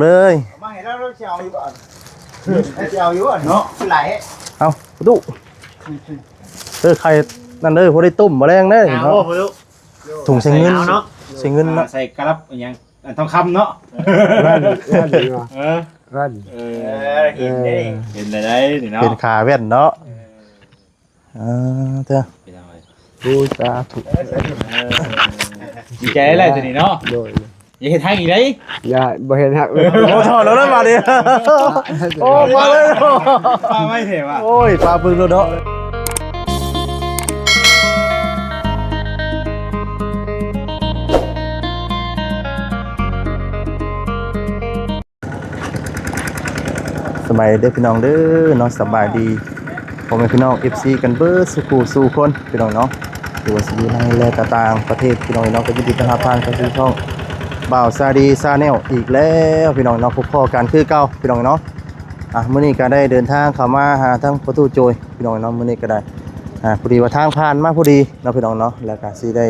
ເລີຍ ເອົາມາໃຫ້ລາວ ລາວຊິເອົາຢູ່ບໍ່? ລາວຊິເອົາຢູ່ບໍ່? ເນາະ ຫຼາຍ ເອົາຕູ້ ເອີ ໄຂ່ນັ້ນເດີ ພໍໄດ້ຕົ້ມມື້ແລງເດີ ເນາະ ຖົງໃສ່ເງິນ ໃສ່ເງິນເນາະ ໃສ່ກະລັບອີຫຍັງ ອັນທອງຄຳເນາະ ແວ່ນ ແວ່ນ ເອີ ເອີ ເອີ ເຫັນໄດ້ ເຫັນໄດ້ນີ້ເນາະ ເປັນຂາແວ່ນເນາະ ເອີ ເອີ ເດີ ໂອ້ ສາທຸ ເອີ ດີໃຈຫຼາຍຕົວນີ້ເນາະ ໂດຍ ຢ່າເຮັດຮັກອີກເດ້ ຢ່າ ບໍ່ເຮັດຮັກເລີຍ ໂອ້ ຖອດແລ້ວນະບາດນີ້ ໂອ້ ປາເລີຍ ປາໄວ້ແທ້ວ່າ ໂອ້ຍ ປາປຶກແລ້ວເນາະ. ສະບາຍດີເດີພີ່ນ້ອງເດີເນາະ ສະບາຍດີພໍ່ແມ່ພີ່ນ້ອງ ເອັຟຊີ ກັນເບິດສູ່ຜູ້ສູ່ຄົນພີ່ນ້ອງເນາະ ຫຼືວ່າຊິຢູ່ໃນ ແລະ ກະຕ່າງປະເທດພີ່ນ້ອງເນາະ ກໍຍິນດີຕ້ອນຮັບທ່ານເຂົ້າສູ່ຊ່ອງບ່າວຊາດີ Channel ອີກແລ້ວພີ່ນ້ອງເນາະ ພົບພໍ້ກັນຄືເກົ່າພີ່ນ້ອງເນາະ. ອ່າ ມື້ນີ້ກໍໄດ້ເດີນທາງເຂົ້າມາຫາທາງພໍ່ຕູ້ໂຈຍພີ່ນ້ອງເນາະ ມື້ນີ້ກໍໄດ້ ອ່າ ພໍດີວ່າທາງຜ່ານມາພໍດີເນາະພີ່ນ້ອງເນາະ ແລ້ວກໍຊິໄດ້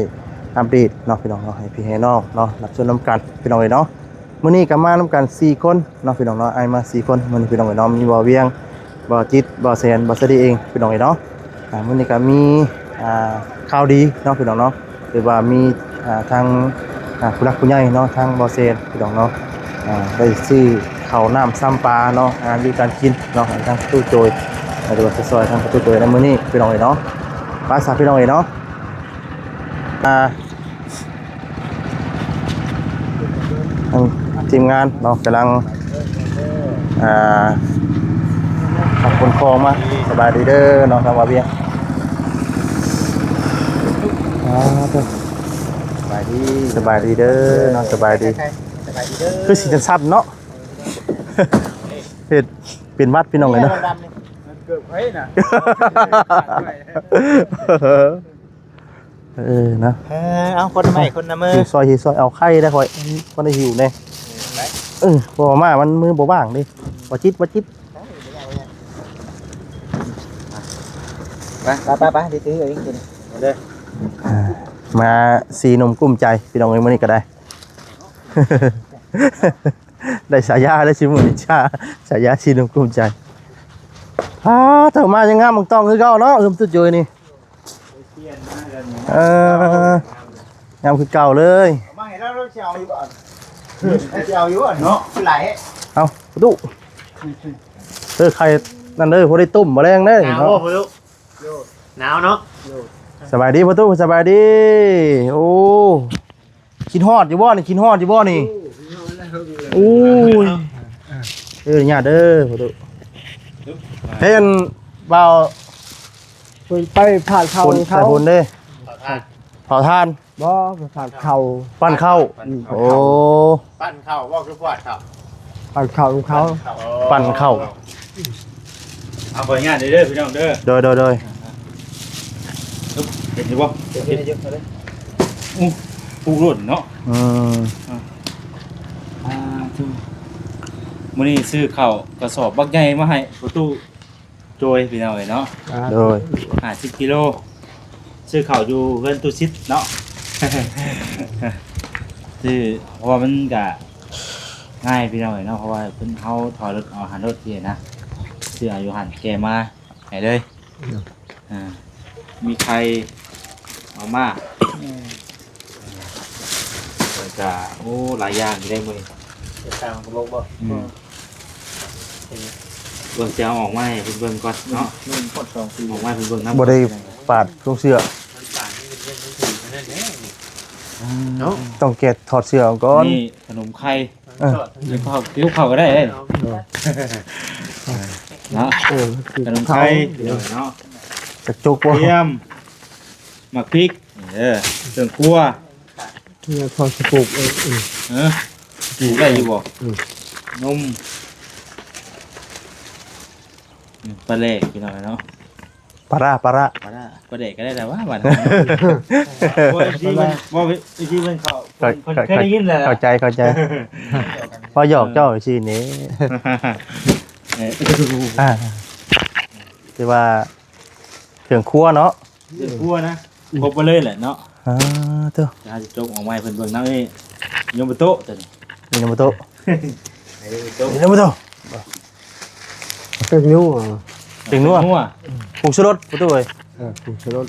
ອັບເດດເນາະພີ່ນ້ອງເນາະ ໃຫ້ພີ່ໃຫ້ນ້ອງເນາະ ຮັບຊົມນຳກັນພີ່ນ້ອງເອີຍເນາະ. ມື້ນີ້ກໍມານຳກັນສີ່ຄົນເນາະພີ່ນ້ອງເນາະ ອ້າຍມາສີ່ຄົນ ມື້ນີ້ພີ່ນ້ອງເອີຍເນາະ ມີບ່າວວຽງ ບ່າວຈິດ ບ່າວແສນ ບ່າວສະດີເອງພີ່ນ້ອງເອີຍເນາະ. ອ່າ ມື້ນີ້ກໍມີ ອ່າ ຂ່າວດີເນາະພີ່ນ້ອງເນາະ ຫຼືວ່າມີ ອ່າ ທາງ ອ່າ ຜູ້ຫຼັກຜູ້ໃຫຍ່ເນາະ ທາງບໍ່ແຊນພີ່ນ້ອງເນາະ ອ່າ ໄດ້ຊື້ເຂົ້ານ້ຳຊຳປາເນາະ ອາຫານຢູ່ການກິນເນາະ ໃຫ້ທາງປະຕູໂຈຍ ຫຼືວ່າຊ່ອຍທາງປະຕູໂຈຍໃນມື້ນີ້ພີ່ນ້ອງເອີຍເນາະ. ໄປຊະພີ່ນ້ອງເອີຍເນາະ ອ່າ ທາງທີມງານເນາະ ກຳລັງ ອ່າ ເອົາຂົນຂອງມາ. ສະບາຍດີເດີເນາະ ທາງບ່າວວຽງ ອ່າ ເດີ ສະບາຍດີ ສະບາຍດີເດີເນາະ ສະບາຍດີ ສະບາຍດີເດີ ຄືຊິສັ່ນໆເນາະ ເຮັດເປັນຫວັດພີ່ນ້ອງເອີຍເນາະ ເກີບໄວ້ນະ. ເອີ ນະ ເອີ ເອົາຄົນໃໝ່ຄົນນະເມີ ຫິວຊອຍ ຫິວຊອຍ ເອົາໄຂ່ໄດ້ຂ້ອຍ ຄົນໄດ້ຫິວແດ່ ເອີ ເພາະວ່າມາມັນມືບໍ່ວ່າງເດ້ ບໍ່ຈິດ ບໍ່ຈິດ ໄປ ໄປ ໄປ ໄປ ເດີ ເດີ ມາສີ່ໜຸ່ມກຸ້ມໃຈພີ່ນ້ອງເອີຍ ມື້ນີ້ກໍໄດ້ ໄດ້ສາຍາແລ້ວຊິມື້ນີ້ ສາຍາສີ່ໜຸ່ມກຸ້ມໃຈ. ອ້າ ເຂົ້າມາຍັງງາມຕ້ອງຄືເກົ່າເນາະ ເຮືອນປະຕູໂຈຍນີ້ ເອີ ງາມຄືເກົ່າເລີຍ ເອົາມາໃຫ້ລາວ ລາວຊິເອົາຢູ່ບໍ່? ລາວຊິເອົາຢູ່ບໍ່? ເນາະ ຫຼາຍ ເອົາປະຕູ ເອີ ໄຂ່ນັ້ນເດີ ພໍໄດ້ຕົ້ມມື້ແລງເດີ ໜາວບໍ່ປະຕູ? ໜາວເນາະ. ສະບາຍດີປະຕູ ສະບາຍດີ. ໂອ້ ຄິດຮອດຢູ່ບໍ່ນີ້? ຄິດຮອດຢູ່ບໍ່ນີ້? ໂອ້ຍ ເອີ ຍາດເດີປະຕູ ເຫັນບ່າວ ເພິ່ນໄປຜາດເຂົ້າ ເຂົາເພິ່ນເດ້ ເຜົາຖ່ານ ເຜົາຖ່ານ. ບໍ່ ໄປປັ່ນເຂົ້າ ປັ່ນເຂົ້າ. ອືມ ໂອ້ ປັ່ນເຂົ້າ ເວົ້າຄືປາດເຂົ້າ ປັ່ນເຂົ້ານຳເຂົາ ປັ່ນເຂົ້າ. ເອົາ ຂໍອະນຸຍາດເດີພີ່ນ້ອງເດີ ໂດຍ ໂດຍ ໂດຍ. ເຫັນຢູ່ບໍ່? ເຫັນຢູ່ ເຫັນຢູ່. ອູ້ ປູກໂລດເນາະ. ອືມ ອ່າ ມື້ນີ້ຊື້ເຂົ້າກະສອບບັກໃຫຍ່ມາໃຫ້ປະຕູ ໂດຍ ພີ່ນ້ອງເອີຍເນາະ ໂດຍ ຫ້າສິບກິໂລ ຊື້ເຂົ້າຢູ່ເຮືອນຕູ້ຊິດເນາະ ຊື້ ເພາະວ່າມັນກະງ່າຍພີ່ນ້ອງເອີຍເນາະ ເພາະວ່າເພິ່ນ ເຮົາຖອຍລົດເອົາຫັ້ນໂລດຊີ້ນະ ຊື້ເອົາຢູ່ຫັ້ນແກ່ມາໃຫ້ເລີຍ ໂດຍ ອ່າ ມີໄຂ່ ມາມ່າ ແມ່ນ ແລ້ວກະ ໂອ້ ຫຼາຍຢ່າງຢູ່ເດ້ມື້ນີ້ ເຮັດຕາມກະໂບກບໍ່? ອືມ ເບິ່ງ ຊິເອົາອອກມາໃຫ້ເພິ່ນເບິ່ງກ່ອນເນາະ ໜຶ່ງ ໜຶ່ງ ອອກມາໃຫ້ເພິ່ນເບິ່ງນຳ ບໍ່ໄດ້ປາດລົງເສື້ອ ມັນປາດ ມັນເປັນເລື່ອງທີ່ຖືກອັນນັ້ນແຫຼະ ເນາະ ຕ້ອງແກະຖອດເສື້ອອອກກ່ອນ ນີ້ຂະໜົມໄຂ່ ເອີ ກິນເຂົ້າ ກິນກັບເຂົ້າກໍໄດ້ເດ້ ເນາະ ເອີ ຂະໜົມໄຂ່ ເນາະ ຈັກຈົກບໍ່ ກະທຽມ ໝາກພິກ ເອີ ເຄື່ອງຄົວ ເພື່ອພໍຊິປູກເອງ ເອີ ປູກໄດ້ຢູ່ບໍ່? ອືມ ນົມ ອືມ ປາແຫຼກພີ່ນ້ອງເນາະ ປາຮ້າ ປາຮ້າ ປາຮ້າ ປາແດກກໍໄດ້ແຫຼະວ່າ ບ້ານເຮົາ ບໍ່ ເອັຟຊີ ບໍ່ ເອັຟຊີ ເພິ່ນເຂົ້າ ເພິ່ນເຄີຍໄດ້ຍິນແຫຼະ ເຂົ້າໃຈ ເຂົ້າໃຈ ເວົ້າຫຍອກເຈົ້າຊື່ນີ້ ເອີ ອ່າ ຖືວ່າເຄື່ອງຄົວເນາະ ເຄື່ອງຄົວນະ ຄົບມາເລີຍແຫຼະເນາະ ອ່າ ໂທ້ ດຽວເຮົາຊິຈົກອອກມາໃຫ້ເພິ່ນເບິ່ງນຳ ນີ້ ຍົມໂຕະ ໂຕນີ້ ຍົມໂຕະ ເອີ ນີ້ນະປະຕູ ເປັນນົວ ເປັນນົວ ຜົງຊູລົດປະຕູເອີຍ. ເອີ ຜົງຊູລົດ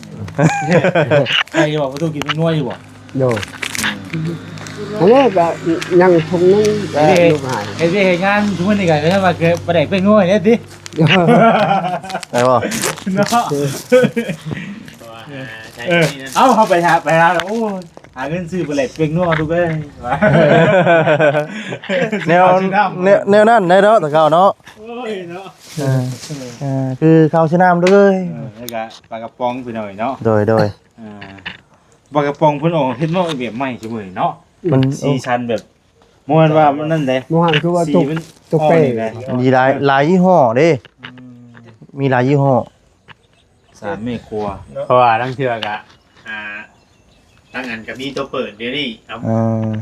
ໃສ່ຢູ່ບໍ່ປະຕູ ກິນເປັນນົວຢູ່ບໍ່? ໂດຍ ອັນນີ້ກໍຍັງຖົງໜຶ່ງ ເຮັດວຽກເຮັດງານຊຸມື້ນີ້ກໍເອີ້ນວ່າປາແດກເປັນນົວນີ້ຕິ ໄດ້ບໍ່? ເນາະ ເອີ ເອົາ ເຮົາໄປຫາ ໄປຫາ ໂອ້ ຫາເງິນຊື້ປາແດກເປັນນົວ ລູກເອີຍ ແນວ ແນວ ແນວນັ້ນໄດ໋ເນາະ ແຕ່ເກົ່າເນາະ. ໂອ້ຍເນາະ ເອີ ເອີ ຄືເຂົ້າຊິນ້ຳເລີຍ ເອີ ແລ້ວກະປາກະປ໋ອງພີ່ນ້ອງເນາະ. ໂດຍ ໂດຍ ເອີ ປາກະປ໋ອງເພິ່ນອອກເຮັດມາແບບໃໝ່ຊຸມື້ນີ້ເນາະ ມັນ ສີສັນແບບ ບໍ່ແມ່ນວ່າມັນນັ້ນເດ້ ບໍ່ຫັ້ນຄືວ່າ ສີ ຕົກ ມັນ ຕົກແປງ ອອກນີ້ແຫຼະ ມີຫຼາຍ ຫຼາຍຍີ່ຫໍ້ເດ້ ອືມ ມີຫຼາຍຍີ່ຫໍ້ ສາມແມ່ຄົວ ເພາະວ່າລາງເທື່ອກະ ອ່າ ທາງອັນກໍມີຕົວເປີດ ດຽວນີ້ ເອີ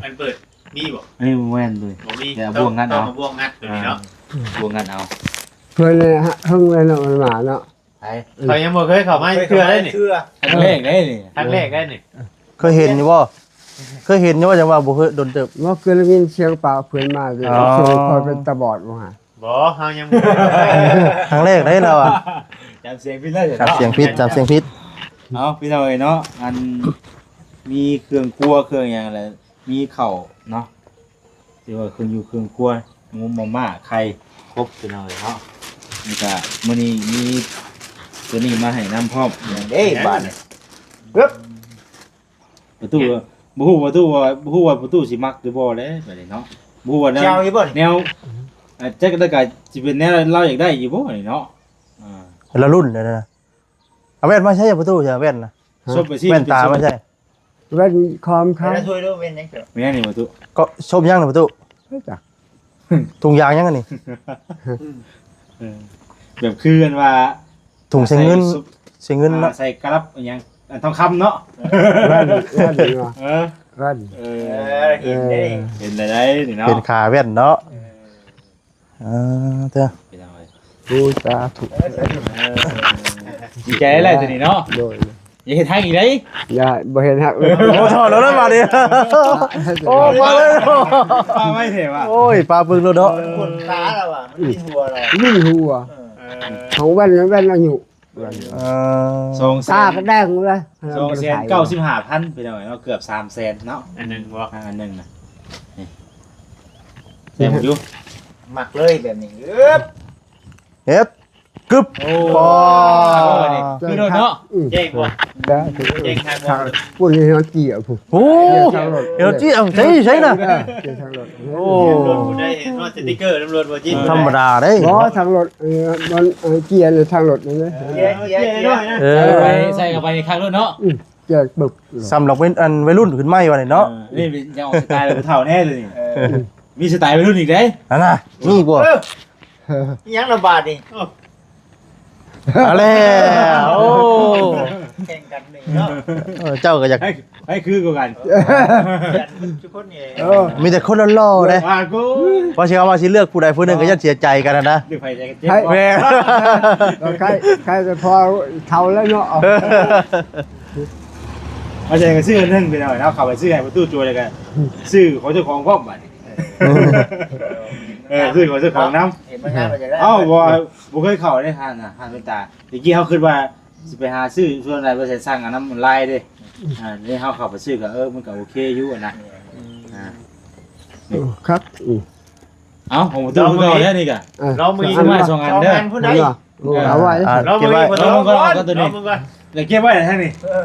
ອັນເປີດມີບໍ່? ເອີ ບໍ່ແມ່ນເລີຍ ບໍ່ມີ ແຕ່ເອົາບ່ວງງັດເອົາ ຕ້ອງເອົາບ່ວງງັດຕົວນີ້ເນາະ ອ່າ ບ່ວງງັດເອົາ. ເພິ່ນເລີຍເຮີ້ງເລີຍເນາະ ມັນມາເນາະ ໃຜ? ເຂົາຍັງບໍ່ເຄີຍເຂົ້າມາເທື່ອເດ້ນີ້ ຄັ້ງແລກເດ້ນີ້ ຄັ້ງແລກເດ້ນີ້ ເຄີຍເຫັນຢູ່ບໍ່? ເຄີຍເຫັນຢູ່ ແຕ່ວ່າບໍ່ເຄີຍ ດົນເຕີບ ບໍ່ເຄີຍໄດ້ຍິນສຽງປາກເພິ່ນມາເລີຍ ອໍ ເຊິ່ງຂ້ອຍເປັນຕາບອດວ່າ ບໍ່ ເຮົາຍັງບໍ່ ຄັ້ງແລກເດ້ລາວອະ ຈຳສຽງຜິດແລ້ວ ຈຳສຽງຜິດ ຈຳສຽງຜິດ. ເອົາ ພີ່ນ້ອງເອີຍເນາະ ອັນ ມີເຄື່ອງຄົວເຄື່ອງຫຍັງແຫຼະ ມີເຂົ້າເນາະ ຖືວ່າເຄື່ອງຢູ່ເຄື່ອງຄົວ ໝູມາມ່າໄຂ່ຄົບ ພີ່ນ້ອງເອີຍເນາະ. ນີ້ກະມື້ນີ້ມີຕົວນີ້ມາໃຫ້ນຳພ້ອມ ເດ້ບາດນີ້ ປະຕູ ປະຕູ ບໍ່ຮູ້ປະຕູວ່າ ບໍ່ຮູ້ວ່າປະຕູຊິມັກຫຼືບໍ່ແຫຼະບາດນີ້ເນາະ ບໍ່ຮູ້ວ່າແນວ ແນວ ອາ ຈັກ ແລ້ວກະຊິເປັນແນວລາວຢາກໄດ້ຢູ່ບໍ່ນີ້ເນາະ. ອ່າ ລະລຸ້ນເດ້ນະ ເອົາແວ່ນມາໃຊ້ປະຕູ ເອົາແວ່ນນະ ແວ່ນຕາມາໃຊ້ ແວ່ນຄອມຄຳ ແມ່ນຫຍັງປະຕູ ກໍຊົມຫຍັງນະປະຕູ ຖົງຢາງຫຍັງອັນນີ້ ເອີ ແບບຄືອັນວ່າ ຖົງໃສ່ເງິນ ໃສ່ເງິນເນາະ ໃສ່ກະລັບຫຍັງ ອັນທອງຄຳເນາະ ແວ່ນ ແວ່ນ ເອີ ແວ່ນ ເອີ ເອີ ເຫັນໄດ້ ເຫັນໄດ້ນີ້ເນາະ ເປັນຂາແວ່ນເນາະ ເອີ ເອີ ເດີ ໂອ້ ສາທຸ ເອີ ດີໃຈຫຼາຍຕົວນີ້ເນາະ ໂດຍ ຢ່າເຮັດຮັກອີກເດ້ ຢ່າ ບໍ່ເຮັດຮັກ ໂອ້ ຖອດແລ້ວນະບາດນີ້ ໂອ້ ປາເລີຍ ປາໄວແທ້ວ່າ ໂອ້ຍ ປາປຶກໂລດເນາະ ມັນຄົນຕາລະວ່າ ມັນວິນຫົວລະ ວິນຫົວ ເອີ ຂອງແວ່ນ ແວ່ນອາຍຸ ເອີ ສອງແສນ ຕາກໍແດງເລີຍ ສອງແສນເກົ້າສິບຫ້າພັນ ພີ່ນ້ອງເນາະ ເກືອບສາມແສນເນາະ ອັນໜຶ່ງບໍ່ ອັນໜຶ່ງນະ ນີ້ ແຕ່ບໍ່ຢູ່ ມັກເລີຍແບບນີ້ ເອີບ ເຮັດ ກຶບ ໂອ້ ນີ້ຄືລົດເນາະ ອືມ ແຈ້ງບໍ່ ໄດ້ ແຈ້ງທາງບໍ່ ພຸ້ນເຮັດເກີຍພຸ້ນ ໂອ້ ເຮັດເກີຍ ໃສ ໃສນະ ເອີ ເກີຍທາງລົດ ໂອ້ ລົດຜູ້ໃດເຫັນວ່າສະຕິກເກີນຳລົດບໍ່ຈິດ ທຳມະດາເດ້ ບໍ່ທາງລົດ ເອີ ມັນ ເອີ ເກີຍທາງລົດນີ້ ເອີ ເກີຍ ເອີ ໃສ່ເຂົ້າໄປຂ້າງລົດເນາະ ອືມ ເກີຍປຶບ ສຳລັບໄວ ອັນ ໄວລຸ້ນຂຶ້ນໃໝ່ວ່ານີ້ເນາະ ເອີ ນີ້ເປັນ ຍັງອອກສະໄຕລ໌ຜູ້ເຖົ້າແດ່ເລີຍນີ້ ເອີ ມີສະໄຕລ໌ໄວລຸ້ນອີກເດ້ ຫັ້ນນະ ມີບໍ່? ເອີ ອີຫຍັງລະບາດນີ້ ເອົາແລ້ວ ໂອ້ ແຂ່ງກັນນີ້ເນາະ ເອີ ເຈົ້າກໍຢາກ ໃຜ ໃຜຄືກວ່າກັນ ທຸກຄົນນີ້ ເອີ ມີແຕ່ຄົນຫຼໍ່ໆເດ້ ວ່າກູ ວ່າຊິເອົາ ວ່າຊິເລືອກຜູ້ໃດຜູ້ໜຶ່ງກໍຢ້ານເສຍໃຈກັນຫັ້ນນະ ຫຼືໃຜໃຈກັນເຈັບ ໃຜ ບໍ່ ໃຜ ໃຜແຕ່ພໍເຖົ້າແລ້ວເນາະ ເອີ ວ່າຊິໃຫ້ຊື້ອັນໜຶ່ງໄປໜ້ອຍ ເຮົາເຂົ້າໄປຊື້ໃຫ້ປະຕູໂຈຍ ແລ້ວກໍຊື້ຂອງເຈົ້າຂອງພ້ອມບາດນີ້ ເອີ ຊື້ຂອງເຈົ້າຂອງນຳ ເຫັນມັນງາມກໍຢາກໄດ້ ເອົ້າ ບໍ່ ບໍ່ເຄີຍເຂົ້າເດ້ຮ້ານນະ ຮ້ານແວ່ນຕາ ແຕ່ກີ້ເຮົາຄິດວ່າຊິໄປຫາຊື້ ສ່ວນຫຼາຍບໍ່ແມ່ນສັ່ງອັນນຳອອນລາຍເດ້ ອ່າ ນີ້ເຮົາເຂົ້າໄປຊື້ກໍ ເອີ ມັນກໍໂອເຄຢູ່ຫັ້ນນະ ອ່າ ຄັກ ອືມ ເອົ້າ ຂອງປະຕູຄືເກົ່າແລ້ວນີ້ກະ ເອີ ລອງມືອີກ ສອງອັນເດີ ສອງອັນພຸ້ນໄດ໋ ເອີ ເອົາໄວ້ ລອງມືອີກ ລອງມືກ່ອນ ລອງມືກ່ອນ ລອງມືກ່ອນ ແລ້ວເກັບໄວ້ທາງນີ້ ເອີ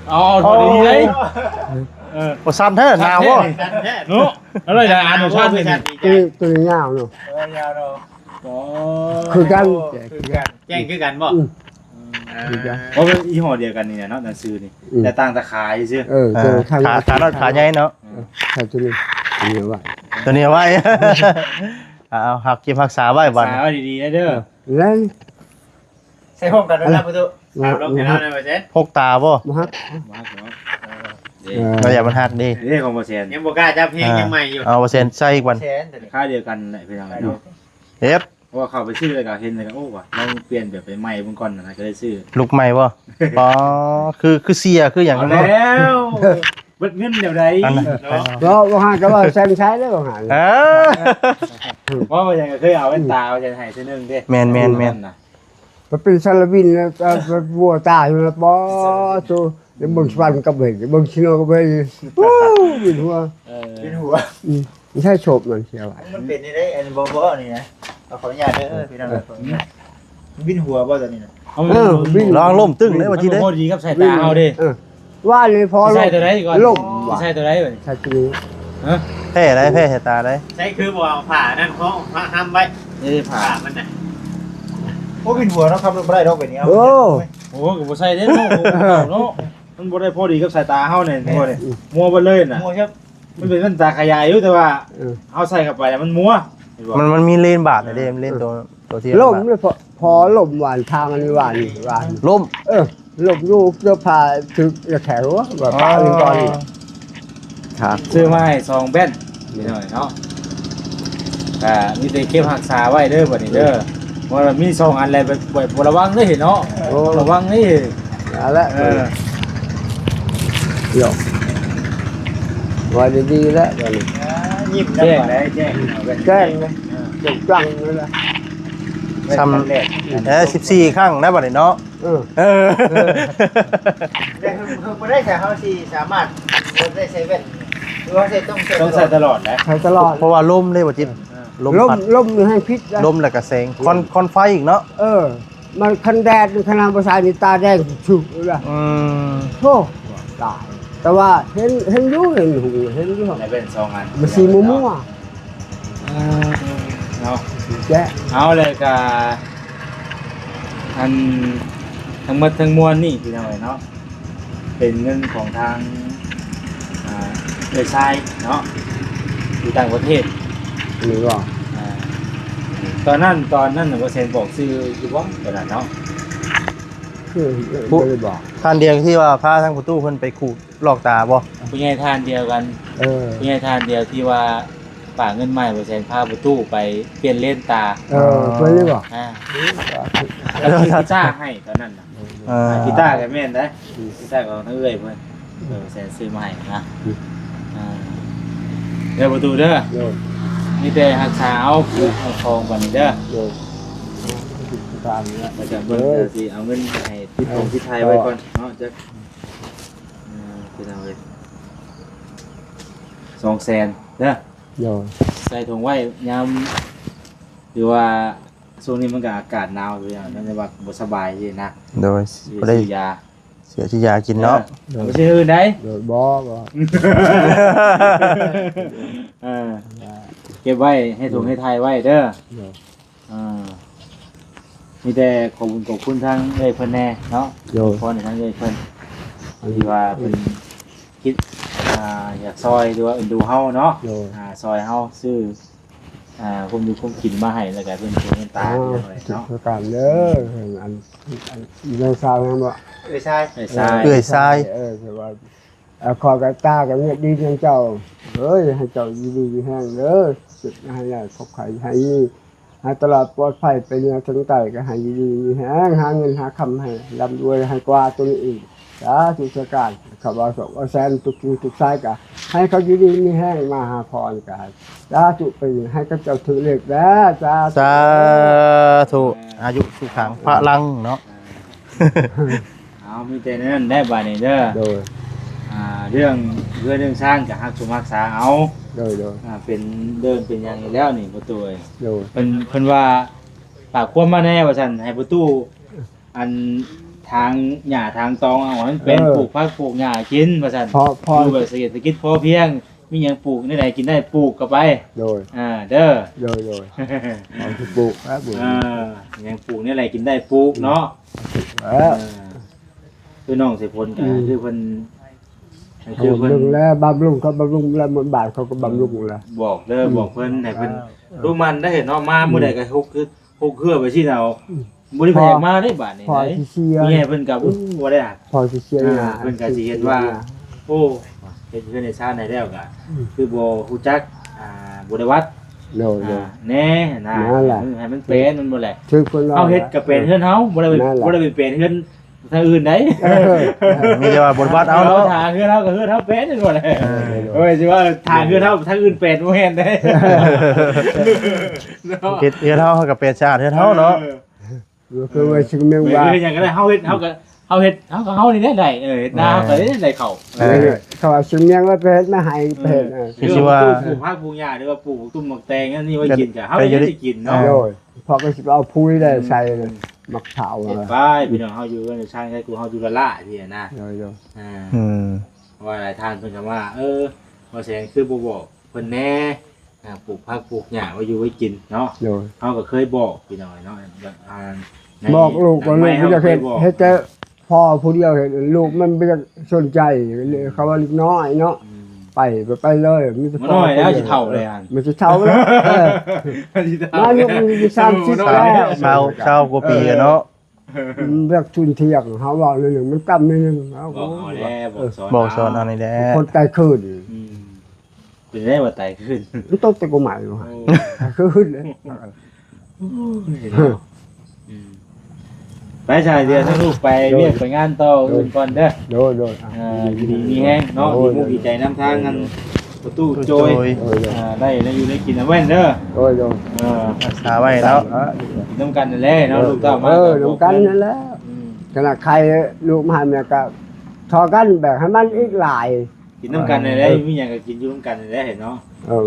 ເອົາ ເອົາ ເອົາດີໆ ເອີ ບໍ່ສັ່ນແທ້ ໜາວບໍ່ ສັ່ນແທ້ ເນາະ ອະໄລລະ ອັນບໍ່ສັ່ນນີ້ ໂຕ ໂຕຍາວເນາະ ເອີ ຍາວເນາະ ອໍ ຄືກັນ ຄືກັນ ແຈ້ງຄືກັນບໍ່? ອືມ ອ່າ ຄືກັນ ເພາະເປັນຍີ່ຫໍ້ດຽວກັນນີ້ແຫຼະເນາະ ໜັງສືນີ້ ອືມ ແຕ່ຕ່າງຕາຂາຊື່ ເອີ ເອີ ຂາ ຂານ້ອຍຂາໃຫຍ່ເນາະ ເອີ ຂາຕົວນີ້ ຕົວນີ້ເອົາໄວ້ ຕົວນີ້ເອົາໄວ້ ເອົາ ຮັກເກັບຮັກສາໄວ້ບາດນີ້ ຮັກສາໄວ້ດີໆເດີ ເອີ ແລ້ວ ໃສ່ຮ່ວມກັນນະປະຕູ ເອົາລົງໃຫ້ລາວໄດ້ບໍ່ແຊນ ຫົກຕາບໍ່ ບໍ່ຮັກ ບໍ່ຮັກເນາະ ເອີ ເອີ ລາວຢາກມັນຮັກເດ້ ເດ້ຂອງບໍ່ແຊນ ຍັງບໍ່ກ້າຈັບແຮງ ອ່າ ຍັງໃໝ່ຢູ່ ເອົາບໍ່ແຊນໃສ່ອີກບາດ ແຊນຕົວນີ້ ຂາດຽວກັນແຫຼະພີ່ນ້ອງເນາະ ເຮັບ ເພາະວ່າເຂົ້າໄປຊື້ແລ້ວກໍເຫັນແລ້ວກໍ ໂອ້ ວ່າລອງປ່ຽນແບບໄປໃໝ່ເບິ່ງກ່ອນນະ ກໍເລີຍຊື້ ລຸກໃໝ່ບໍ່ ອໍ ຄື ຄືເສຍ ຄືຫຍັງ ເອົາແລ້ວ ເບິດເງິນແນວໃດ ອັນນັ້ນ ເນາະ ເນາະ ບໍ່ຫາກໍວ່າແຊມໃຊ້ເດ້ ບໍ່ຫາ ເອີ ວ່າຫຍັງກໍເຄີຍເອົາແວ່ນຕາມາໃຫ້ເທື່ອໜຶ່ງເດ້ ແມ່ນໆໆ ມັນນະ ໄປເປັນສາລະວິນແລ້ວ ເອີ ໄປບົວຕາຢູ່ແລ້ວ ປໍໂຕ ໄດ້ເບິ່ງສະຫວັນກັບເຫັນ ໄດ້ເບິ່ງຊີໂນກັບເຫັນ ໂອ້ ວິນຫົວ ເອີ ວິນຫົວ ອືມ ໃຊ້ໂສບມັນເສຍຫວາຍ ມັນເປັນໄດ້ ອັນບໍ່ ບໍ່ນີ້ນະ ຂໍອະນຸຍາດເດີ ເອີ ພີ່ນ້ອງ ເອີ ຂໍອະນຸຍາດ ມັນວິນຫົວບໍ່ຕອນນີ້ນະ ເອີ ວິນ ລອງລົ້ມຕຶ້ງເດ້ ວ່າຊິໄດ້ ມັນບໍ່ພໍດີກັບສາຍຕາເຮົາເດ້ ເອີ ວ່ານີ້ພໍ ຊິໃຊ້ຕົວໃດກ່ອນ ລົ້ມວ່າ ຊິໃຊ້ຕົວໃດບັດນີ້ ໃຊ້ຕົວນີ້ ຮະ ແພ້ໄດ໋ ແພ້ສາຍຕາໄດ໋ ໃຊ້ຄືບໍ່ເອົາຜ້ານັ້ນ ເຮົາຜ້າຫ້ຳໄວ້ ນີ້ຜ້າ ຜ້າມັນນະ ໂອ້ ວິນຫົວເນາະ ຂັບລົດບໍ່ໄດ້ດອກ ເປັນຫຍັງ ໂອ້ ໂອ້ ກໍບໍ່ໃຊ້ເດ້ເນາະ ເນາະ ມັນບໍ່ໄດ້ພໍດີກັບສາຍຕາເຮົານີ້ ເອີ ມົວເບິດເລີຍນະ ມົວຄັບ ມັນເປັນແວ່ນຕາຂະຫຍາຍຢູ່ ແຕ່ວ່າ ເອີ ເຮົາໃສ່ເຂົ້າໄປແລ້ວມັນມົວ ເຫັນບໍ່ ມັນ ມັນມີເລນບາດນະເດ້ ເອີ ເລນຕົວ ຕົວທີ່ ລົ້ມເລີຍ ພໍ ພໍລົ້ມຫວານທາງອັນນີ້ຫວານນີ້ຫວານ ລົ້ມ ເອີ ລົ້ມຢູ່ເກືອບພາຖືກແຂນຫົວ ແບບປະນີ້ກ່ອນ ອໍ ຊື້ມາໃຫ້ສອງແວ່ນ ພີ່ນ້ອງເນາະ ກະມີແຕ່ເກັບຮັກສາໄວ້ເດີບັດນີ້ເດີ ເພາະວ່າມີສອງອັນແລ້ວ ແບບບໍ່ລະວັງເດ້ເນາະ ໂອ້ ລະວັງເດ້ ນັ້ນແຫຼະ ເອີ ດຽວ ວ່າດີໆແລ້ວບັດນີ້ ຍິ້ມນຳ ແຈ້ງ ໄດ້ແຈ້ງ ແຈ້ງເລີຍ ເອີ ແຈ້ງຈັງເລີຍລະ ຊ້ຳ ເອີ ສິບສີ່ຄັ້ງນະບັດນີ້ເນາະ ເອີ ເອີ ແຕ່ເພິ່ນ ເພິ່ນບໍ່ໄດ້ ແຕ່ເຮົາຊິສາມາດບໍ່ໄດ້ໃສ່ແວ່ນ ຫຼືວ່າໃສ່ ຕ້ອງໃສ່ ຕ້ອງໃສ່ຕະຫຼອດນະ ໃສ່ຕະຫຼອດ ເພາະວ່າລົມເດ້ບໍ່ຈິດ ເອີ ລົມ ລົມ ພັດ ລົມນີ້ແຮງພິດນະ ລົມແລ້ວກໍແສງ ເອີ ຄວັນ ຄວັນໄຟອີກເນາະ ເອີ ມັນຄັນແດດ ຄັນນ້ຳບໍ່ໃສ່ນີ້ຕາແດງຊຶກເລີຍ ອືມ ໂທ້ ຕາຍ ແຕ່ວ່າເຫັນ ເຫັນຢູ່ ເຫັນຫຸ່ງ ເຫັນຢູ່ ໃນແວ່ນສອງອັນ ມັນສີມົວໆ ເອີ ເນາະ ແຈະ ເອົາ ແລ້ວກະ ອັນ ທັງໝົດທັງມວນນີ້ ພີ່ນ້ອງເອີຍເນາະ ເປັນເງິນຂອງທາງ ອ່າ ເອື້ອຍຊາຍເນາະ ຢູ່ຕ່າງປະເທດ ນີ້ບໍ່ ອ່າ ຕອນນັ້ນ ຕອນນັ້ນນະ ບໍ່ແຊນບອກຊື່ຢູ່ບໍ່ ຕອນນັ້ນເນາະ ຄື ບໍ່ໄດ້ບອກ ທ່ານດຽວທີ່ວ່າພາທາງພໍ່ຕູ້ເພິ່ນໄປຂູດ ລອກຕາບໍ່? ຜູ້ໃຫຍ່ທ່ານດຽວກັນ ເອີ ຜູ້ໃຫຍ່ທ່ານດຽວທີ່ວ່າຝາກເງິນມາໃຫ້ບໍ່ແຊນ ພາພໍ່ຕູ້ໄປປ່ຽນເລນຕາ ເອີ ເອີ ເພິ່ນນີ້ບໍ່? ອ່າ ແລ້ວກິຕາໃຫ້ຕອນນັ້ນນະ ເອີ ອ່າ ກິຕາກໍແມ່ນໄດ໋ ກິຕາຂອງທາງເອື້ອຍເພິ່ນ ເອີ ແຊນຊື້ມາໃຫ້ນະ ອືມ ອ່າ ເດີພໍ່ຕູ້ເດີ ໂດຍ ມີແຕ່ຮັກສາເອົາ ເອີ ຂອງບັດນີ້ເດີ ໂດຍ ຕາມນີ້ແຫຼະ ແລ້ວກໍເບິ່ງ ເອີ ຊິເອົາເງິນໃຫ້ຕິດ ເອີ ຂອງຕິດໄທໄວ້ກ່ອນເນາະ ຈັກ ອ່າ ພີ່ນ້ອງເອີຍ ສອງແສນເດີ ໂດຍ ໃສ່ຖົງໄວ້ ຍາມ ຫຼືວ່າຊ່ວງນີ້ມັນກໍອາກາດໜາວຢູ່ ມັນວ່າບໍ່ສະບາຍຊີ້ນະ ໂດຍ ຊິໄດ້ຊື້ຢາ ເສື້ອຊື້ຢາກິນເນາະ ເອີ ບໍ່ຊື້ອື່ນໃດ ໂດຍ ບໍ່ ບໍ່ ເອີ ເກັບໄວ້ໃຫ້ຖົງໃຫ້ໄທໄວ້ເດີ ໂດຍ ອ່າ ມີແຕ່ຂອບຄຸນ ຂອບຄຸນທາງເອື້ອຍເພິ່ນແດ່ເນາະ ໂດຍ ຂໍໃຫ້ທາງເອື້ອຍເພິ່ນ ທີ່ວ່າເພິ່ນຄິດ ອ່າ ຢາກຊ່ອຍ ຫຼືວ່າເອັນດູເຮົາເນາະ ໂດຍ ອ່າ ຊ່ອຍເຮົາຊື້ ອ່າ ຄວາມຢູ່ຄວາມກິນມາໃຫ້ ແລ້ວກໍເປັນຫູເປັນຕາ ອໍ ໃຫ້ເນາະ ທຸກປະການເດີ ອັນ ອັນ ນ້ອງສາວຍັງບໍ່? ເອື້ອຍຊາຍ ເອື້ອຍຊາຍ ເອື້ອຍຊາຍ ເອີ ຄືວ່າ ອ່າ ຂໍກະຕາກັນເຮັດດີນຳເຈົ້າເອີຍ ໃຫ້ເຈົ້າຢູ່ດີມີແຮງເດີ ເຈັບໃຫ້ໄດ້ ເຈັບໄຂ້ໃຫ້ມີ ໃຫ້ຕະຫຼອດປອດໄພ ໄປເໜືອເຖິງໃຕ້ ກໍໃຫ້ຢູ່ດີມີແຮງ ຫາເງິນຫາຄຳໃຫ້ລ່ຳລວຍ ໃຫ້ກວ່າຕົວນີ້ອີກ ສາທຸສາການ ຂ້າພະເຈົ້າສອງແສນ ທຸກທີ່ທຸກສາຍ ກໍໃຫ້ເຂົາຢູ່ດີມີແຮງ ມາຫາພອນ ກໍສາທຸ ໄປໃຫ້ເຂົາເຈົ້າຖືກເລກແດ່ ສາທຸ ສາທຸ ອາຍຸສຸຂັງພະລັງເນາະ. ເອົາ ມີແຕ່ນັ້ນແຫຼະບາດນີ້ເດີ ໂດຍ ອ່າ ເລື່ອງເຮືອນເລື່ອງຊານກໍຮັກສົມຮັກສາເອົາ ໂດຍ ໂດຍ ອ່າ ເປັນເດີ່ນເປັນຫຍັງຢູ່ແລ້ວນີ້ພໍ່ຕູ້ເອີຍ ໂດຍ ເພິ່ນ ເພິ່ນວ່າຝາກຄວາມມາແດ່ວ່າຊັ້ນ ໃຫ້ພໍ່ຕູ້ ອັນ ຖາງຫຍ້າຖາງຕອງເອົາໃຫ້ມັນເປັນ ເອີ ປູກຜັກປູກຫຍ້າກິນວ່າຊັ້ນ ເພາະ ເພາະ ຢູ່ແບບເສດຖະກິດພໍພຽງ ມີຫຍັງປູກແນວໃດກິນໄດ້ ປູກເຂົ້າໄປ ໂດຍ ອ່າ ເດີ ໂດຍ ໂດຍ ເອົາຊິປູກ ເອີ ປູກ ເອີ ຫຍັງປູກແນວໃດກິນໄດ້ ປູກເນາະ ເອີ ເອີ ຄືນ້ອງເສຍຜົນກໍ ອືມ ຄືເພິ່ນ ຄືເພິ່ນ ບຳລຸງແລ້ວ ບຳລຸງ ເຂົາບຳລຸງແລ້ວ ໝົດບາດເຂົາກໍບຳລຸງແລ້ວ ອືມ ບອກເດີ ອືມ ບອກເພິ່ນ ໃຫ້ເພິ່ນ ເອີ ລຸງໝັ້ນໄດ້ເຫັນເນາະ ມາມື້ໃດກໍຫົກຄື ຫົກເຮືອໄປຊີ້ນະ ອືມ ບໍ່ໄດ້ໃຜຢາກມາເດ້ບາດນີ້ ພໍ່ຊິເສຍ ແມ່ເພິ່ນກໍ ອືມ ບໍ່ໄດ້ ພໍ່ຊິເສຍ ອ່າ ເພິ່ນກໍຊິເຫັນວ່າ ໂອ້ ເຮັດເຮືອນເຮັດຊານໃຫ້ແລ້ວກໍ ອືມ ຄືບໍ່ຮູ້ຈັກ ອ່າ ບໍລິວັດ ໂດຍ ໂດຍ ອ່າ ແນ່ນະ ນັ້ນແຫຼະ ໃຫ້ມັນແປນ ມັນບໍ່ແຫຼະ ຖືກເພິ່ນວ່າ ເຮົາເຮັດກໍແປນເຮືອນເຮົາ ບໍ່ໄດ້ໄປ ນັ້ນແຫຼະ ບໍ່ໄດ້ໄປແປນເຮືອນ ທາງອື່ນໄດ໋ ເອີ ມີແຕ່ວ່າບົດບັດເອົາເນາະ ຖ້າເຮືອນເຮົາກໍເຮືອນເຮົາແປດນີ້ບໍ່ໄດ້ ເອີ ໂອ້ຍ ຊິວ່າຖ້າເຮືອນເຮົາທາງອື່ນແປດບໍ່ແມ່ນໄດ໋ ເນາະ ເຮັດເຮືອນເຮົາ ເຮົາກໍແປດຊາດເຮືອນເຮົາເນາະ ເອີ ຄືວ່າຊິມຽງວ່າ ເຮັດຫຍັງກໍໄດ້ ເຮົາເຮັດ ເຮົາກໍ ເຮົາເຮັດ ເຮົາກໍເຮົານີ້ແຫຼະໄດ້ ເອີ ເຮັດນາ ເອີ ເຮົາກໍໄດ້ ໄດ້ເຂົ້າ ເອີ ເອີ ເຂົາວ່າຊິມຽງວ່າໄປເຮັດນາໃຫ້ ເອີ ໄປເຮັດ ເອີ ຄືຊິວ່າປູກຜັກປູກຫຍ້າ ຫຼືວ່າປູກຕົ້ນໝາກແຕງອັນນີ້ໄວ້ກິນ ກໍເຮົາກໍໄດ້ກິນເນາະ ໂດຍ ເພາະກໍຊິເອົາປຸ໋ຍໄດ້ໃສ່ ອືມ ໝາກເຖົ້າ ເຮັດໄປ ພີ່ນ້ອງເຮົາຢູ່ເຮືອນຊານ ຄືເຮົາຢູ່ລະລະຊີ້ນະ ໂດຍໆ ອ່າ ອືມ ເພາະວ່າຫຼາຍທ່ານເພິ່ນກໍວ່າ ເອີ ບໍ່ແສງຄືບໍ່ບອກເພິ່ນແດ່ ອ່າ ປູກຜັກປູກຫຍ້າໄວ້ຢູ່ໄວ້ກິນເນາະ ໂດຍ ເຮົາກໍເຄີຍບອກພີ່ນ້ອງເນາະ ແບບ ອ່າ ໃນ ບອກລູກກໍລູກບໍ່ຢາກເຮັດ ເຮັດແຕ່ພໍ່ຜູ້ດຽວເຮັດ ລູກມັນບໍ່ຢາກສົນໃຈ ເຂົາວ່າເດັກນ້ອຍເນາະ ອືມ ໄປ ໄປເລີຍ ມີແຕ່ພໍ່ຜູ້ດຽວ ມັນຊິເຖົ້າແລ້ວ ມັນຊິເຖົ້າແລ້ວ ເອີ ມັນຊິເຖົ້າ ມາຢູ່ ມີສາມສິບແລ້ວ ຊາວ ຊາວກວ່າປີແລ້ວເນາະ ເອີ ອືມ ແບບທຸ່ນທ່ຽງ ເຮົາເວົ້າໜ້ອຍໜຶ່ງ ມັນກຳໜ້ອຍໜຶ່ງ ເຮົາ ບອກເອົາແຫຼະ ບອກສອນ ບອກສອນເອົານີ້ແຫຼະ ຄົນຕາຍຄືນ ອືມ ເປັນໄດ້ວ່າຕາຍຄືນ ມັນຕົກແຕ່ກົກໄມ້ຢູ່ ໂອ້ ຕາຍຄືນເດ້ ໂອ້ຍເນາະ ອືມ ໄປຊະ ດຽວທາງລູກໄປວຽກໄປງານຕໍ່ອື່ນກ່ອນເດີ ໂດຍໆ ອ່າ ຢູ່ດີມີແຮງເນາະ ໂດຍ ດີມຸກດີໃຈນຳທາງນັ້ນ ປະຕູໂຈຍ ໂດຍ ອ່າ ໄດ້ ໄດ້ຢູ່ໄດ້ກິນນຳແວ່ນເດີ ໂດຍ ໂດຍ ເອີ ຮັກສາໄວ້ເນາະ ກິນນຳກັນນັ້ນແຫຼະເນາະ ໂດຍ ລູກເຕົ້າມາ ເອີ ກໍນຳກັນນັ້ນແຫຼະ ອືມ ຂະໜາດໃຄລູກມາໃຫ້ແມ່ກໍທໍ່ກັນ ແບກໃຫ້ມັນອີກຫຼາຍ ກິນນຳກັນນັ້ນແຫຼະ ເອີ ມີຫຍັງກໍກິນຢູ່ນຳກັນນັ້ນແຫຼະເນາະ ເອີ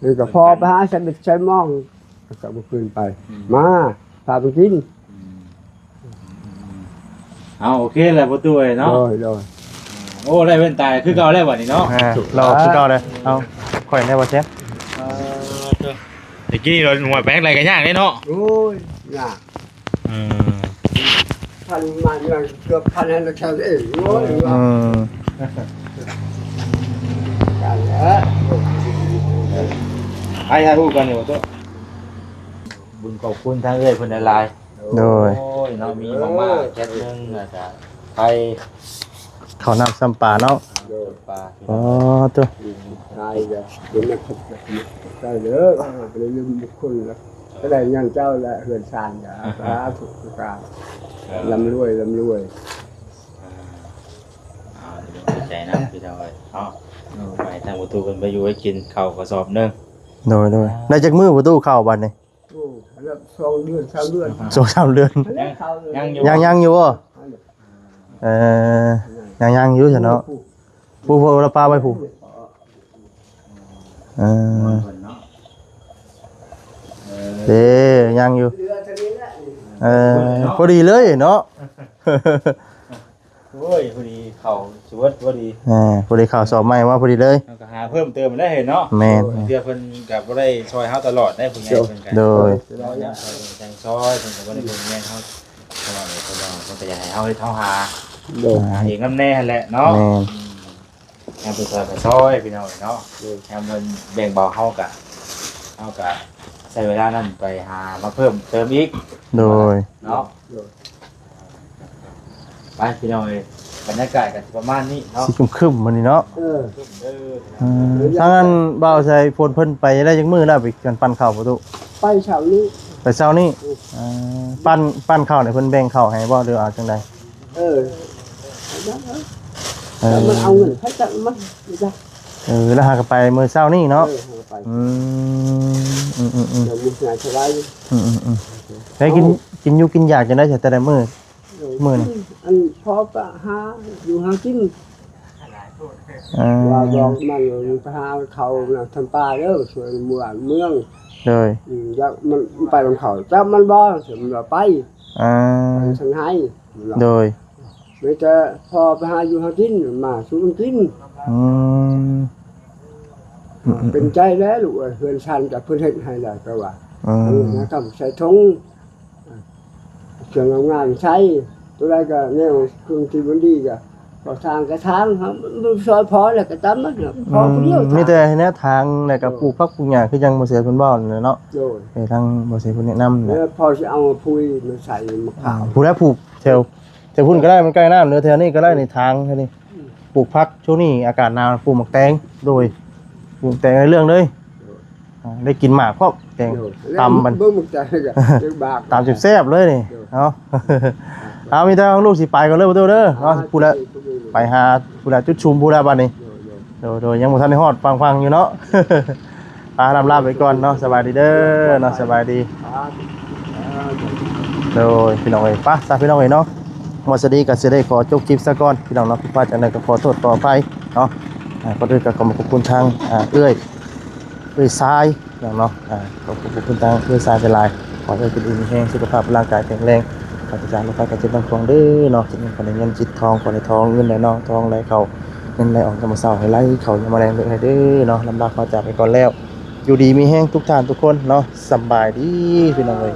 ເອີ ນີ້ກໍພໍໄປຫາໃສ່ເບັດໃສ່ມອງ ກໍເອົາຄືນໄປ ອືມ ມາ ພາໄປກິນ ອືມ ເອົາ ໂອເຄແລ້ວ ປະຕູເອີຍເນາະ ໂດຍ ໂດຍ ໂອ້ ໄດ້ແວ່ນຕາຄືເກົ່າແລ້ວບັດນີ້ເນາະ ອ່າ ລໍຄືເກົ່າແລ້ວ ເອົາ ຂ້ອຍແດ່ບໍ່ແຊບ ເອີ ຕະກີ້ເຮົາຫົວແປງໄດ້ກໍຍາກເດ້ເນາະ ໂອ້ຍ ຍາກ ເອີ ພັນມາເກືອບພັນໃຫ້ລະແຖວເອງ ໂອ້ຍ ອືມ ກັນແຫຼະ ໃຫ້ຫາຮູ້ກັນຢູ່ ບຸນຂອບຄຸນທາງເອື້ອຍເພິ່ນຫຼາຍໆ ໂດຍ ໂອ້ຍເນາະ ມີມາມ່າແກັດໜຶ່ງ ແລ້ວກະໄຂ່ ເຂົ້ານ້ຳຊ້ຳປາເນາະ ໂດຍ ປາ ອໍ ໂຕ ຕາຍແລ້ວ ເປັນນັກໄດ້ເດີ ບໍ່ໄດ້ລືມບຸນຄຸນລະ ກໍໄດ້ຍ້ອນເຈົ້າແຫຼະ ເຮືອນຊານກະ ສາທຸການ ລ່ຳລວຍ ລ່ຳລວຍ ອ່າ ເອົາ ດີໃຈນຳພີ່ນ້ອງເອີຍເນາະ ໄປທາງປະຕູເພິ່ນໄປຢູ່ໄປກິນເຂົ້າກະສອບໜຶ່ງ ໂດຍ ໂດຍ ອ່າ ໄດ້ຈັກມື້ປະຕູເຂົ້າບັດນີ້? ໂອ້ ແລ້ວສອງເດືອນ ສາມເດືອນ ສອງສາມເດືອນ ຍັງ ຍັງຢູ່ ຍັງ ຍັງຢູ່ບໍ່? ເອີ ຍັງ ຍັງຢູ່ຊະເນາະ ຜູ້ ຜູ້ລະປາໄວ້ຜູ້ ເອີ ເດ້ ຍັງຢູ່ ເອີ ພໍດີເລີຍເນາະ ໂອ້ຍ ພໍດີເຂົ້າສວດ ພໍດີ ອ່າ ພໍດີເຂົ້າສອບໃໝ່ມາພໍດີເລີຍ ເຮົາກໍຫາເພີ່ມເຕີມໄດ້ເນາະ ແມ່ນ ເທື່ອເພິ່ນກໍບໍ່ໄດ້ຊ່ອຍເຮົາຕະຫຼອດໄດ້ ຜູ້ໃຫຍ່ເພິ່ນກໍ ໂດຍ ຊ່ອຍເພິ່ນກໍບໍ່ໄດ້ເບິ່ງແຍງເຮົາຕະຫຼອດເລີຍ ເພິ່ນກໍຢາກໃຫ້ເຮົາເຮັດເຮົາຫາ ໂດຍ ຫາເອງນຳແດ່ຫັ້ນແຫຼະເນາະ ແມ່ນ ອືມ ຍາມເພິ່ນຊ່ອຍກໍຊ່ອຍ ພີ່ນ້ອງເນາະ ໂດຍ ຍາມເພິ່ນແບ່ງເບົາເຮົາກໍ ເຮົາກໍໃຊ້ເວລານັ້ນໄປຫາມາເພີ່ມເຕີມອີກ ໂດຍ ເນາະ ໂດຍ ໄປພີ່ນ້ອງເອີຍ ບັນຍາກາດກໍຊິປະມານນີ້ເນາະ ຊິຄຶມໆມື້ນີ້ເນາະ ເອີ ເອີ ທາງນັ້ນບ່າວໄຊພົນເພິ່ນໄປໄດ້ຈັກມື້ແລ້ວ ໄປການປັ່ນເຂົ້າປະຕູ ໄປເຊົ້ານີ້ ໄປເຊົ້ານີ້ ເອີ ເອີ ປັ່ນ ປັ່ນເຂົ້ານີ້ເພິ່ນແບ່ງເຂົ້າໃຫ້ບໍ່ ຫຼືເອົາຈັ່ງໃດ? ເອີ ເອີ ມັນເອົາເງິນໃຜຈັກມັນ ເອີ ແລ້ວຫາກໍໄປມື້ເຊົ້ານີ້ເນາະ ເອີ ຫາກໍໄປ ອືມ ອືມໆໆ ເຈົ້າບຸນງານສະບາຍ ອືມໆໆ ໄດ້ກິນ ເອົ້າ ກິນຢູ່ກິນຢາກຈັ່ງໃດແຕ່ລະມື້? ເອີ ມື້ນີ້ ອັນພໍໄປຫາຢູ່ຫາກິນ ເອີ ວ່າບອກມັນໄປຫາເຂົ້ານຳທຳປາເດີ ຊ່ວຍໝູ່ບ້ານເມືອງ ໂດຍ ອືມ ຢາກມັນໄປນຳເຂົາ ຈັກມັນບໍ່ ມັນວ່າໄປ ອ່າ ໄປທາງໃຫ້ ໂດຍ ມີແຕ່ພໍໄປຫາຢູ່ຫາກິນ ມາສູ່ມັນກິນ ອືມ ອືມໆໆ ເປັນໃຈແລ້ວລູກເອີຍ ເຮືອນຊານກໍເພິ່ນເຮັດໃຫ້ແລ້ວ ແຕ່ວ່າ ອືມ ເອີ ນະ ຄຳໃສ່ຖົງ ເຄື່ອງງາມໆໃຊ້ ໂຕໃດກໍແນວເຄື່ອງທີ່ມັນດີກໍ ກໍທາງກະທາງ ເຮົາບໍ່ຊ່ອຍພໍແລ້ວກໍຕາມມັນ ອືມ ພໍຜູ້ດຽວ ມີແຕ່ໃຫ້ແນວທາງ ແລ້ວກໍ ໂດຍ ປູກຜັກປູກຫຍ້າ ຄືຈັ່ງບໍ່ເສຍເພິ່ນເວົ້ານັ້ນແຫຼະເນາະ ໂດຍ ໃຫ້ທາງບໍ່ເສຍເພິ່ນແນະນຳ ແລ້ວພໍຊິເອົາປຸ໋ຍມາໃສ່ມາຂາວ ອືມ ຜູ້ໃດປູກແຖວ ແຖວພຸ້ນກໍໄດ້ ມັນໃກ້ນ້ຳ ຫຼືແຖວນີ້ກໍໄດ້ ໃນທາງແຖວນີ້ ອືມ ປູກຜັກ ຊ່ວງນີ້ອາກາດໜາວ ປູກໝາກແຕງ ໂດຍ ປູກແຕງໃນເລື່ອງເລີຍ ໂດຍ ອ່າ ໄດ້ກິນໝາກພ້ອມແຕງ ໂດຍ ຕຳມັນ ເບິ່ງໝາກແຕງກໍ ຕຳແຊບໆເລີຍນີ້ ໂດຍ ເນາະ ເອົາ ມີແຕ່ລູກຊິໄປກ່ອນເດີ ປະຕູເດີເນາະ ຜູ້ລະ ໄປຫາຜູ້ລະຈຸດຊຸມຜູ້ລະບັດນີ້. ໂດຍໆ ຍັງບໍ່ທັນໄດ້ຮອດຝັ່ງໆຢູ່ເນາະ. ປາ ລຳລາໄປກ່ອນເນາະ ສະບາຍດີເດີເນາະ ສະບາຍດີ. ໂດຍ ພີ່ນ້ອງເອີຍ ໄປຊະພີ່ນ້ອງເອີຍເນາະ ໝົດສະດີກໍຊິໄດ້ຂໍຈົບຄລິບຊະກ່ອນ ພີ່ນ້ອງເນາະ. ຜິດພາດຈັ່ງໃດກໍຂໍໂທດຂໍອະໄພເນາະ. ອ່າ ກ່ອນອື່ນກໍຂໍຂອບຄຸນທາງ ອ່າ ເອື້ອຍ ເອື້ອຍຊາຍເນາະ. ອ່າ ຂອບຄຸນທາງເອື້ອຍຊາຍຫຼາຍໆ ຂໍໃຫ້ເພິ່ນຢູ່ດີມີແຮງ ສຸຂະພາບຮ່າງກາຍແຂງແຮງ ປາສຈາກໂລກໄພໄຂ້ເຈັບທັງປວງເດີເນາະ. ຂໍໃຫ້ເງິນຈິດທອງ ຂໍໃຫ້ທອງເງິນໄຫຼນອງ ທອງໄຫຼເຂົ້າ ເງິນໄຫຼອອກ ຍາມມື້ເຊົ້າໃຫ້ໄຫຼເຂົ້າ ຍາມແລງເລີກໃຫ້ເດີເນາະ. ລຳລາພາຈາກໄປກ່ອນແລ້ວ ຢູ່ດີມີແຮງທຸກທ່ານທຸກຄົນເນາະ. ສຳບາຍດີພີ່ນ້ອງເອີຍ.